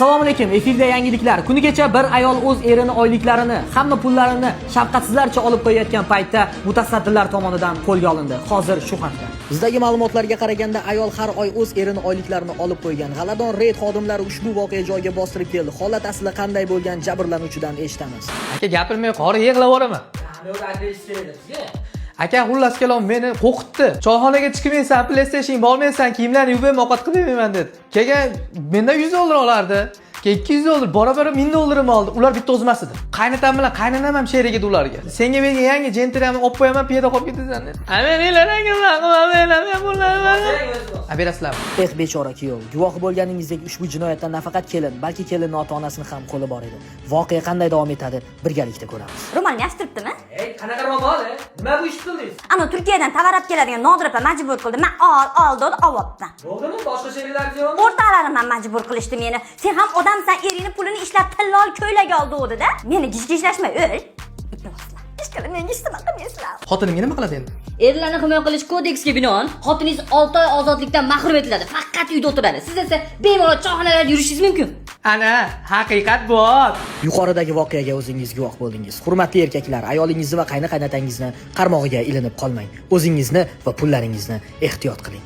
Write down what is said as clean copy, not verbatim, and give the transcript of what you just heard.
Assalomu alaykum. Efirda yangiliklar. Kuni kecha bir ayol o'z erini oyliklarini, hamma pullarini shafqatsizlarcha olib qo'yayotgan paytda mutasaddilar tomonidan qo'lga olindi. Hozir shu haqda. Bizdagi ma'lumotlarga qaraganda, ayol har oy o'z erini oyliklarini olib qo'ygan. G'aladon reyd xodimlari ushbu voqea joyiga bostirib keldi. Holat asli qanday bo'lgan, jabrlanuvchidan eshitamiz. Aka, gapirmay qori, yig'lab yuboraman. Aka, xullas kalom, meni qo'rqitdi. Choyxonaga chiqmaysan, PlayStation bormaysan, kiyimlarni yuvib, ovqat qilib bermayman dedi. Keyin mendan 100 dollar olardi. Keyin 200 dollar, bora bora 1000 dollarimni oldi. Ular bitta o'zi emas edi. Qaynatam bilan qaynonam ham sherik edi ularga. Senga bergan yangi Gentra'mni olib qo'yaman, piyoda qolib ketasan dedi. A, berasizlarmi? Eh, bechora kuyov. Guvohi bo'lganingizdek, ushbu jinoyatda nafaqat kelin, balki kelinning ota-onasini ham qo'li bor edi. Voqea qanday davom etadi, birgalikda ko'ramiz. Ro'molni yashtiribdimi? Ey, qanaqa ro'mol? Nima bu ish qildingiz? Ana, Turkiyadan tovar olib keladigan Nodir opa majbur qildi. Man ol, ol dedi, olyapman. Bo'ldimi? Boshqa sheriklar yo'qmi? O'rtoqlarim ham majbur qilishdi meni. Sen ham odamsan, eringni pulini ishlab tillol ko'ylak ol dedi-da. Meni gijgijlashmay o'l. Iltimoslar. Ishqilib menga hech nima qilmaysizlar. Xotinimga nima qiladi endi? Erlarni himoya qilish kodeksiga binoan, xotiningiz 6 oy ozodlikdan mahrum etiladi. Faqat uyda o'tiradi. Siz esa bemalol choyxonalarda yurishingiz mumkin. Ana, haqiqat bor. Yuqoridagi voqeaga o'zingiz guvoh bo'ldingiz. Hurmatli erkaklar, ayolingizni va qayna-qaynatangizni qarmog'iga ilinib qolmang. O'zingizni va pullaringizni ehtiyot qiling.